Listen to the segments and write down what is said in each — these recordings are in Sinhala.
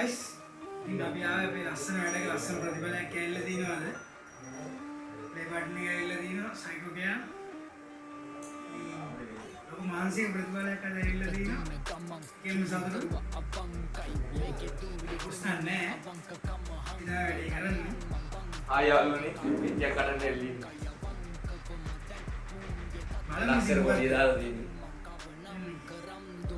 ගයිස්, ඉතින් අපි ආවේ අපේ ලස්සන වැඩක ලස්සන ප්‍රතිඵලයක් ඇවිල්ලා තිනවද? ප්ලේ බටන් එක ඇවිල්ලා තිනවා සයිකෝ ගෑන්. ලොකු මානසික ප්‍රතිඵලයක් අද ඇවිල්ලා තිනවා. ඒකම සතුටු. ප්‍රශ්න නෑ. ඉතින් වැඩේ කරන්නේ. ආය යාළුවනේ පිටියක් කඩන්න ඇවිල්ලා ඉන්නේ. බලමු ලස්සන ඉතින් පොඩි මොකක්ද. දාලා තියෙන්නේ.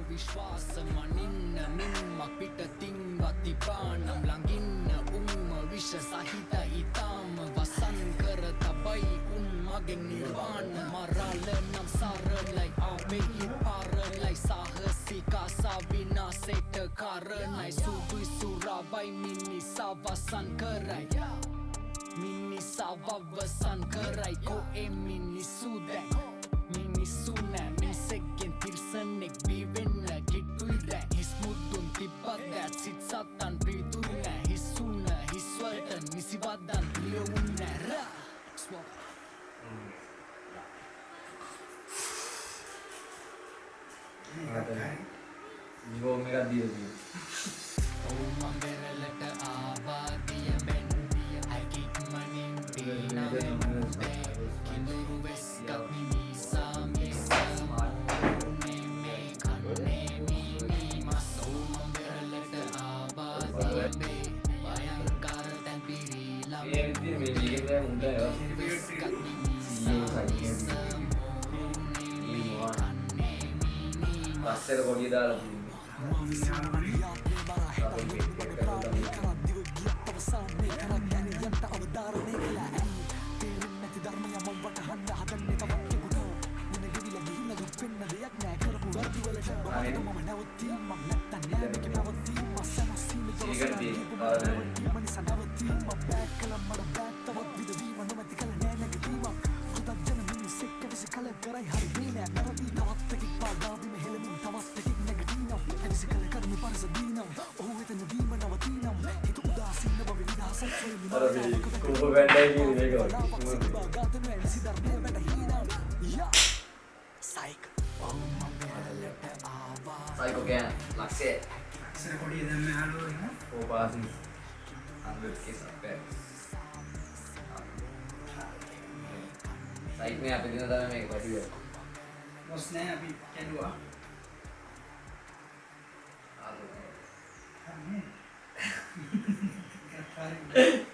විශ්වාස මනින්න මින්මක් පිටතින් වතිපානම් ළඟින්න උම්ම විෂ සහිත ඉතාම වසන් කර තබයි උන් මගෙන් නිර්වාණ මරාල නම් සරලයි ආපෙහි පාරලයි සාහසිකා විනාසෙට කාරණයි සුවිසුරවයි මිනිසා වසන් කරයි මිනිසා වවසන් කරයි කෝ ඒ මිනිස්සු දැන් මිනිස්සු නෑ මිනිසෙක්ගෙන් තිරිසනෙක් බිවෙන්න කිට්ටුයි දැන් හිස් මුද්දුන් තිබ්බත් දැත් සිත් සතන් පිවිතුරු නෑ හිස්සුන හිස්වලට නිසිවදන් ලියවුන් නෑ රා ස්වප්. ඒකත් හරි. යුනිෆෝම් එකක් දීලා තියෙනවා. ඔව් මං වෙරළට ආවා දියමෙන් හැකික්මනින් පීනවෙමුදේ කිඳුරු වෙස්ගත් මිනිසා මිස මෝරුනේ මේ කන්නේ මිනි මස්. ඔව් මං වෙරළට ආවා දියඹේ භයංකර තැන් පිරීලා මේ විදිහේ මේ මේකෙන් තමයි මුන්ට ඒවා. වෙස්ගත් මිනිසා මිස මෝරුනේ මේ කන්නේ මිනි මස්. ලස්සන කොඩිය දාලා තියෙන්නේ. ඒකට තියෙන්නේ. අර මේ කෝප බැන්ඩයි කියන්නේ මේක වගේ. සයිකෝ ගෑන් ලක්ෂය. ලස්සන කොඩිය දැම්ම යාළුවෝ එහෙම. 4 passes 100K subscribers. සයික් මේ අපි දින තමයි මේක පැටි වෙන්නේ. බොස් නෑ අපි කැඩුවා. හරි නේ. ඒකත් හරි.